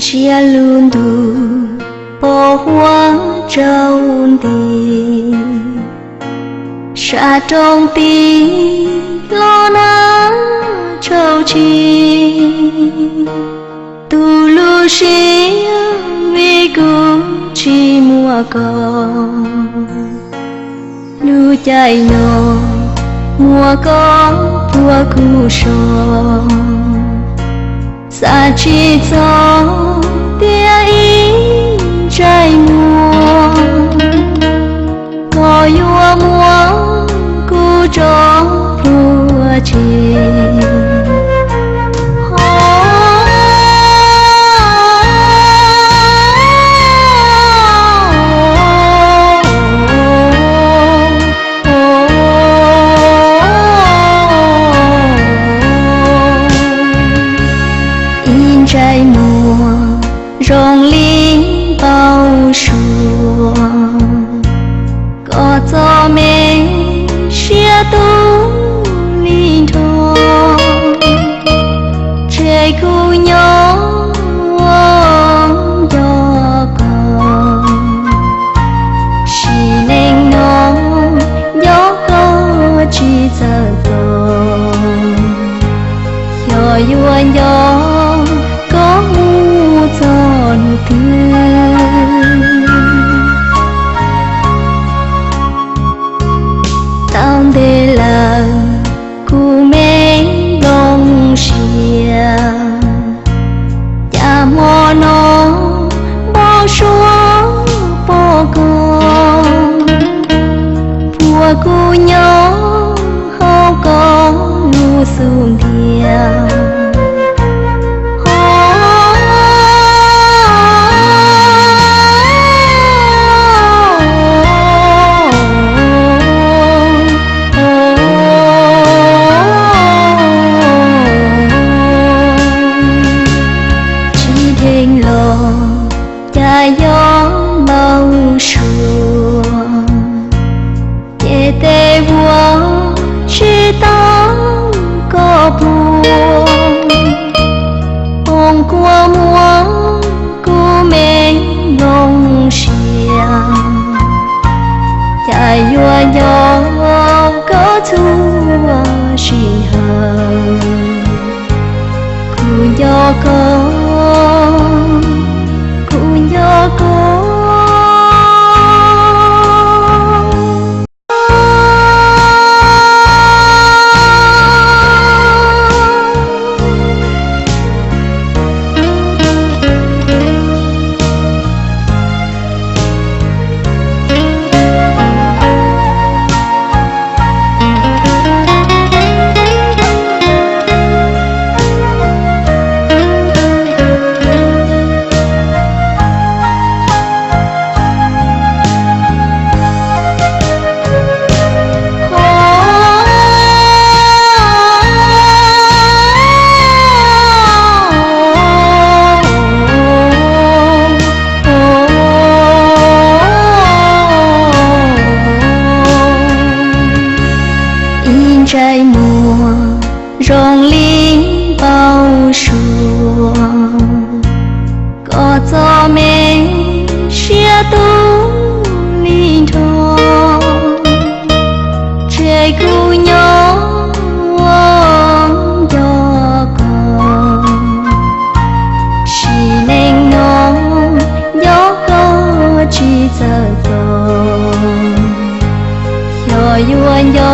Siab lug ntug pos huab tsaus nti, sab roob tis los nag tshau tshis. Tus lub siab vim kuv tsis muaj koj, lub caij no muaj koj puag kuv so. Xav tsis txog tias ib ntsais muag koj yuav muab kuv tso pluag tsev. Ib ntsais muag zoo li npau suav, koj txoj me siab tu li nrho. Tseg kuv nyob nco koj, sim neej no nco koj tsis txawj txog. Xyov yuav nco koj mus txog hnub twg. Tau ntev lawm kuv me nplooj siab, cas hmo no npau suav pom koj puag kuv nyob hauv koj lub xub ntiag. Tsis dheev los cas yuav npau suav, ces tej vuag tsis tau koj puag, poob kua muag kuv me nplooj siab. Cas yuav nco koj txhua sij hawm. Kuv nco koj, kuv nco koj. Ib ntsais muag zoo li npau suav, koj txoj me siab tu li nrho. Tseg kuv nyob nco koj, sim neej no nco koj tsis txawj txog. Xyov yuav nco